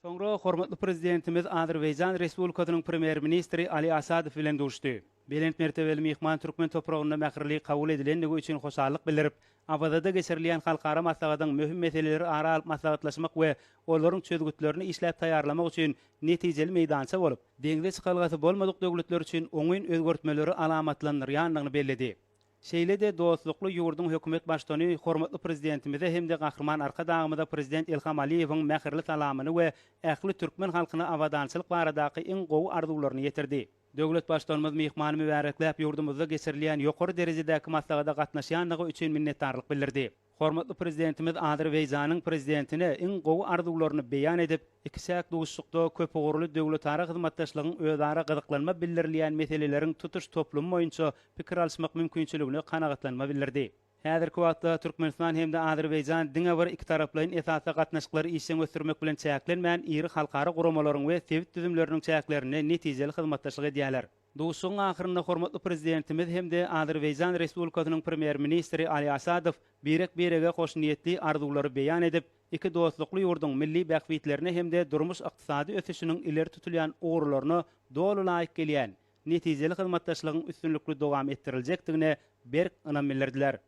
Soňra hormatly Prezidentimiz Azerbaýjan Respublikasynyň Premýer-ministri Ali Asadow bilen duşdy. Belent mertebeli myhman türkmen topragynda mähirli kabul edilendigi üçin hoşallyk bildirip, Awazada geçirilýän halkara maslahatyň möhüm meseleleri ara alyp maslahatlaşmak we olaryň çözgütlerini işläp taýýarlamak üçin netijeli meýdança bolup, deňze çykalgasy bolmadyk döwletler üçin oňyn özgertmeleri alamatlandyrýandygyny belledi. Şeýle-de dostlukly ýurduň hökümet Baştutany hormatly Prezidentimize hem-de Gahryman Arkadagymyza Prezident Ilham Aliýewiň mähirli salamyny we ähli türkmen halkyna abadançylyk baradaky iň gowy arzuwlaryny ýetirdi. Döwlet Baştutanymyz myhmany mübärekläp, ýurdumyzda geçirilýän ýokary derejedäki maslahata gatnaşýandygy üçin minnetdarlyk bildirdi. Hormatly Prezidentimiz Azerbaýjanyň Prezidentine iň gowy arzuwlaryny beýan edip, ikiçäk duşuşykda köpugurly döwletara hyzmatdaşlygyň özara gyzyklanma bildirilýän meseleleriň tutuş toplumy boýunça pikir alyşmak mümkinçiligine kanagatlanma bildirdi. Häzirki wagtda Türkmenistan hem-de Azerbaýjan diňe bir ikitaraplaýyn esasda gatnaşyklary işjeň ösdürmek bilen çäklenmän, iri halkara guramalaryň we sebit düzümleriniň çäklerinde netijeli hyzmatdaşlyk edýärler. Duşuşygyň ahyrynda hormatly Prezidentimiz hem-de Azerbaýjan Respublikasynyň Premýer-ministri Ali Asadow birek-birege hoşniýetli arzuwlary beýan edip, iki dostlukly ýurduň milli bähbitlerine hem-de durmuş-ykdysady ösüşiniň ileri tutulýan ugurlaryna doly laýyk gelýän netijeli hyzmatdaşlygyň üstünlikli dowam etdiriljekdigine berk ynam bildirdiler.